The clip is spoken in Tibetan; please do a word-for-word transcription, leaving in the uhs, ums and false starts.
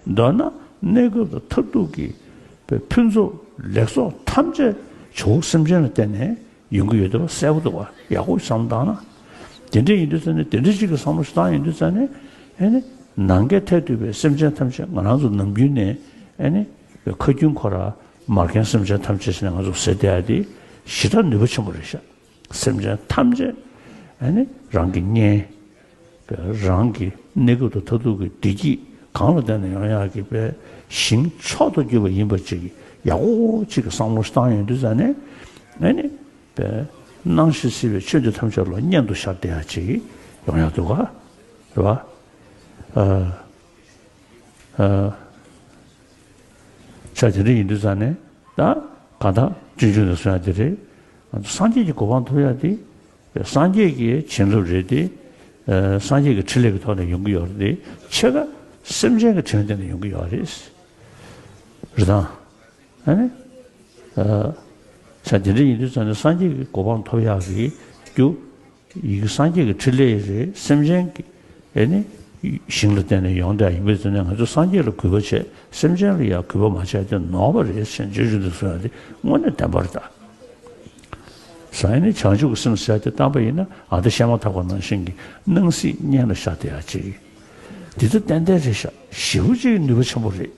མདོར་ན་གནས་སྐབས་དང་མཐར་ཐུག་གི་ཕུན་ཚོགས་ལེགས་ཚོགས་ཐམས་ཅད་ཇོ་བོ་སེམས་ཅན་ལ་བརྟེན་ནས་ཡོང་གི་ཡོད་པ་གསལ་པོ་འདུག་བ། ཡག་པོ་བསམ་བློ་བཏང་ན། དེ་འདྲ་ཡིན་དུས་ཙང་ནས། དེ་འདྲ་ཅིག་གི་བསམ་བློ་ཞིག་བཏང་ཡོང་དུས་ཙང་ནས། ཨེ་ནི། ནམ་མཁའི་མཐས་གཏུགས་པའི་སེམས་ཅན་ཐམས་ཅད། ང་རང་ཚོ་ནམ་རྒྱུན་ནས། ཨེ་ནི། ཁ་རྒྱུན་ཁོ་ར་མར་ཁེངས་སེམས་ཅན་ཐམས་ཅད་ཟེར་ནས་ང་ཚོ་ཟེར་བསྡད་ཡ་དེ་ཞེ་དྲག་ནུས་པ་ཆེན་པོ་རེད་ཤག། སེམས་ཅན་ཐམས་ཅད། ཨེ་ནི། རང་གི་གཉེན། རང་གི་གནས་སྐབས་དང་མཐར་ཐུག་གི་བདེ་སྐྱིད་གང་ལ་བརྟེན་ནས་ཡོང་ཡག་གི་པའི་ཞིང་མཆོག་ཏུ་གྱུར་པ་ཡིན་པ་ཅིག་ཡག་པོ་ཅིག་གི་བསམ་བློ་ཞིག་བཏང་ཡོང་དུས་ཙང་ནས། ཨེ་ནི། པའི་སྣང་ཞིང་སྲིད་པའི་ཆོས་འདི་ཐམས་ཅད་ལ་གཉེན་དུ་བཞག་བསྡད་ཡག་ཅིག་ཡོང་ཡག་འདུག་ག། རེད་བ། ཨ། ཨ། ཆ་དེ་འདྲ་ཡིན་དུས་ཙང་ནས། ད་གང་ལྟར་སྤྱོད་འཇུག་ནས་གསུང་ཡག་དེ་རེད། སངས་རྒྱས་ཀྱི་གོ་འཕང་ཐོབ་ཡག་དེ་སངས་རྒྱས་ཀྱི་བྱིན་རླབས་རེད་དེ། ཨ། སངས་རྒྱས་ཀྱི་ཕྲིན་ལས་ཀྱི་ཐོག་ནས་ཡོང་གི་ཡོད་རེད་དེ། ཕྱེད་ཀ་སེམས་ཅན་གྱི་དྲིན་ལ་བརྟེན་ནས་ཡོང་གི་ཡོད་རེད། རེད་དང་། ཨ་ནི། ཨ། ཆ་དེ་འདྲ་ཡིན་དུས་ཙང་ནས་སངས་རྒྱས་ཀྱི་གོ་འཕང་ཐོབ་ཡག་གི་རྒྱུ། ཡི་གེ་སངས་རྒྱས་ཀྱི་ཕྲིན་ལས་རེད། སེམས་ཅན་གྱི། ཨེ་ནི། ཞིང་ལ་བརྟེན་ནས་ཡོང་བསྡད་ཡིན་པའི་ཚེ་ནས། ང་ཚོ་སངས་རྒྱས་ལ་གུས་པ་བྱས། སེམས་ཅན་ལ་ཡང་གུས་པ་མ་བྱས་ཏེ་ནོར་བ་རེད་ཟེར་བརྗོད་བཞིན་དུ་གསུང་ཡག་དེ་དངོས་གནས་བདེན་པ་རེད་ད། ཟེར་ནས་བྱང་ཆུབ་ཀྱི་སེམས་ཟེར་ཡག་དེ་བཏང་པ་ཡིན་ན། ཨ། ད་བཤད་མ་ཐག་པ་ནང་བཞིན་གྱི་སྣང་སྲིད་གཉེན་ལ་བཞག་བསྡད་ཡག་ཅིག། འདི་ད་ཏན་ཏན་རེད་ཤག། ཞེ་པོ་ཅིག་ནུས་པ་ཆེན་པོ་རེད།